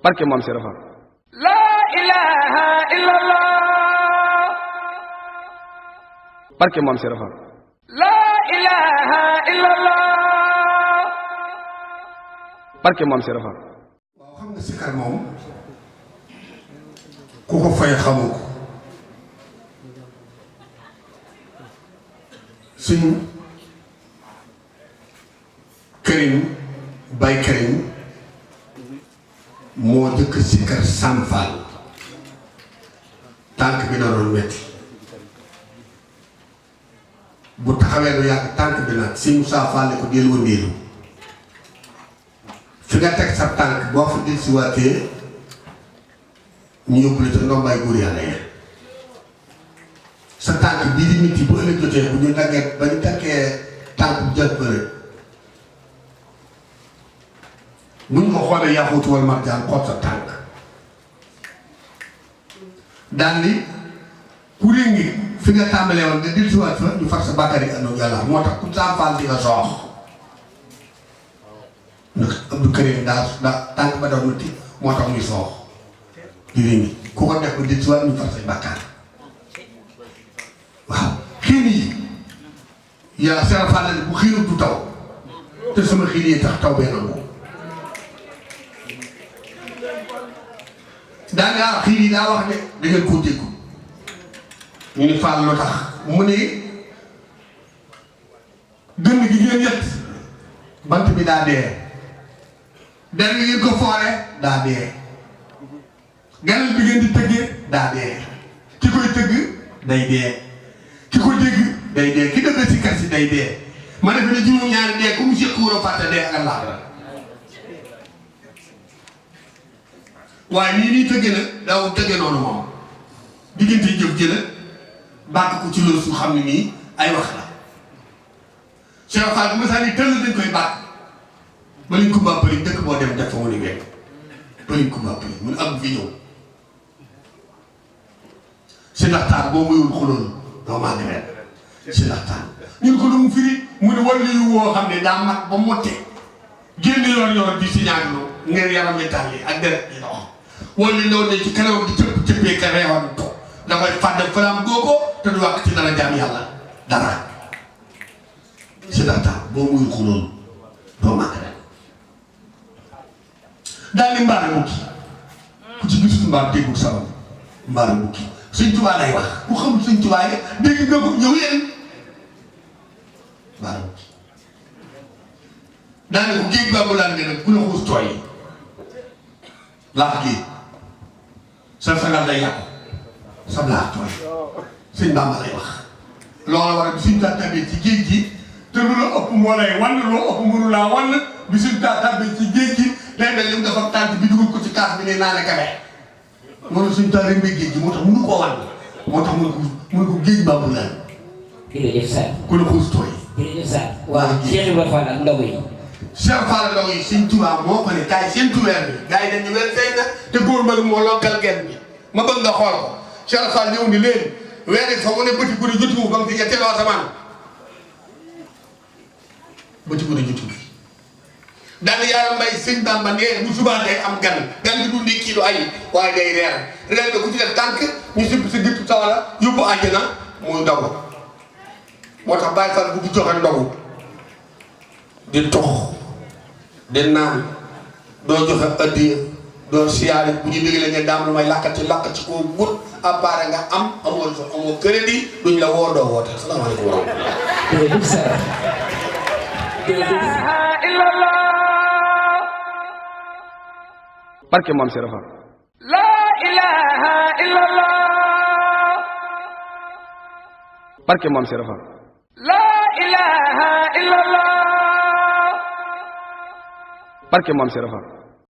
barke Maam Cheikh Fall. La ilaha illallah. barke Maam Cheikh Fall. La ilaha illallah. barke Maam Cheikh Fall. waaw xam nga sikar moom ku ko fay xamu ko suñ Karim Baye Karim moo jëkk sikar Sam Fall tànk bi na doon metti bu taxawee lu yàgg tànk bi nag si Moussa Fall ne ko del wëndeelu fi nga teg sa tànk boo fa del si waatee ñu yóbbu la ca ndombaay góor yàlla ya sa tànk bii di nit yi bu ëllëg jotee bu ñu daggee ba ñu takkee tànk bu jot bëre bu ñu ko xoolee yaaxuutu wal marjaan xool sa tànk daal ni kuréel ngi fi nga tàmbalee woon nga del si waat fa ñu far sa bàkkaar yi àndoon yàlla moo tax ku Sam Fall di nga soox ndax Abdou Karim daa tànk ba doon nuti moo tax muy soox di réngi ku ko def ba del si waat ñu far say bàkkaar waaw xiin yi yaa Cheikh Fall bu xiinut du taw te sama xiin yi tax taw bee nangu daa ngaa xiin yi daa wax ne da ngeen koo déggu ñu ni Fall lu tax mu ne gën gi ngeen yett bant bi daa dee der bi ngeen ko foore daa dee ganal bi ngeen di tëggee daa dee ki koy tëgg day dee ki ko dégg day dee ki dëgg si kar si day dee ma defe ne juróom ñaari dee ku mu séq war a fàtte dee ak Allah la waaye nii nii tëgge nag daaw tëgge noonu moom diggante jëf jëla bàkk ko ci loolu su xam ne nii ay wax la Cheikh Fall bu ma saa ni tëll dañ koy bàkk baliñ ko bàppali dëkk boo dem def fa mu ni wet baliñ ko bàppali mun am fi ñëw si ndaxtaan boo muyul xuloon doo màgg ren si ndaxtaan ñun ko lu mu firi mu ne wàllu yu woo xam ne daa mat ba motte génn yor di si ñaaglu ngeen yaram métal yi ak deret yi dox wàllu ndaw ne ci kanam di cëpp cëppee ka reewam to da koy fàdd falaam googo te du wàkk ci dara jaam yàlla dara si ndaxtaan boo muyul xuloon doo màgg ren daal di mbaare mukki ku ci gisul mbaar déggul sabab mbaare mukki Sëñ Tuubaa lay wax ku xamul Sëñ Tuubaa yi dégg nga ko ñëw leen mbaare mukki daane ko géej baabu laan nga nag ku la xuus tooy laax géej sa sagal lay yàqu sa laax tooy Sëñ Bàmba lay wax loola war a bi suñ tàttabee ci géej gi te lu la ëpp moo lay wan loo ëpp mënu laa wan bi suñ tàttabee ci géej gi léeg-léeg li mu dafa tànt bi dugal ko ci kaas bi ne naa ne kafe moom suñ taal rek géej gi moo tax mënu koo wan moo tax mënu ko géej baabu laan jërëjëf Sarr ku la xuus tooy jërëjëf Sarr waaw Cheikh Ibrahima Fall ak ndaw yi Cheikh Fall ndaw yi Sëñ Tuubaa moo ko ne kaay seen tuweer bi gars yi dañu weer feeñ na te góor mag moo lonkal genn bi ma bëgg nga xool ko Cheikh Fall ñëw ni leen weer fa mu ne bëti guddi jotiwu ba mu fi ñetteeloo asamaan bëti guddi jotiwu daal yaram mbay Sëñ Bamba nee bu subaa day am gan gi du ndékki lu ay waaye day reer nga ku ci def tànk ñu sibb si gittu sawara yóbbu àjjana muy ndogu moo tax Baye Fall bu joxe ndogu di tox di naan doo joxe addiya doo siyaare bu ñu déglee nga daam lu may lakkati koo but appareil nga am amoo crédit duñ la woo doo woote asalaamaaleykum wa rahmatulah. jërëjëf Sarr jërëjëf. barke Maam Cheikh Fall. La ilaha illallah. barke Maam Cheikh Fall. La ilaha illallah. barke Maam Cheikh Fall.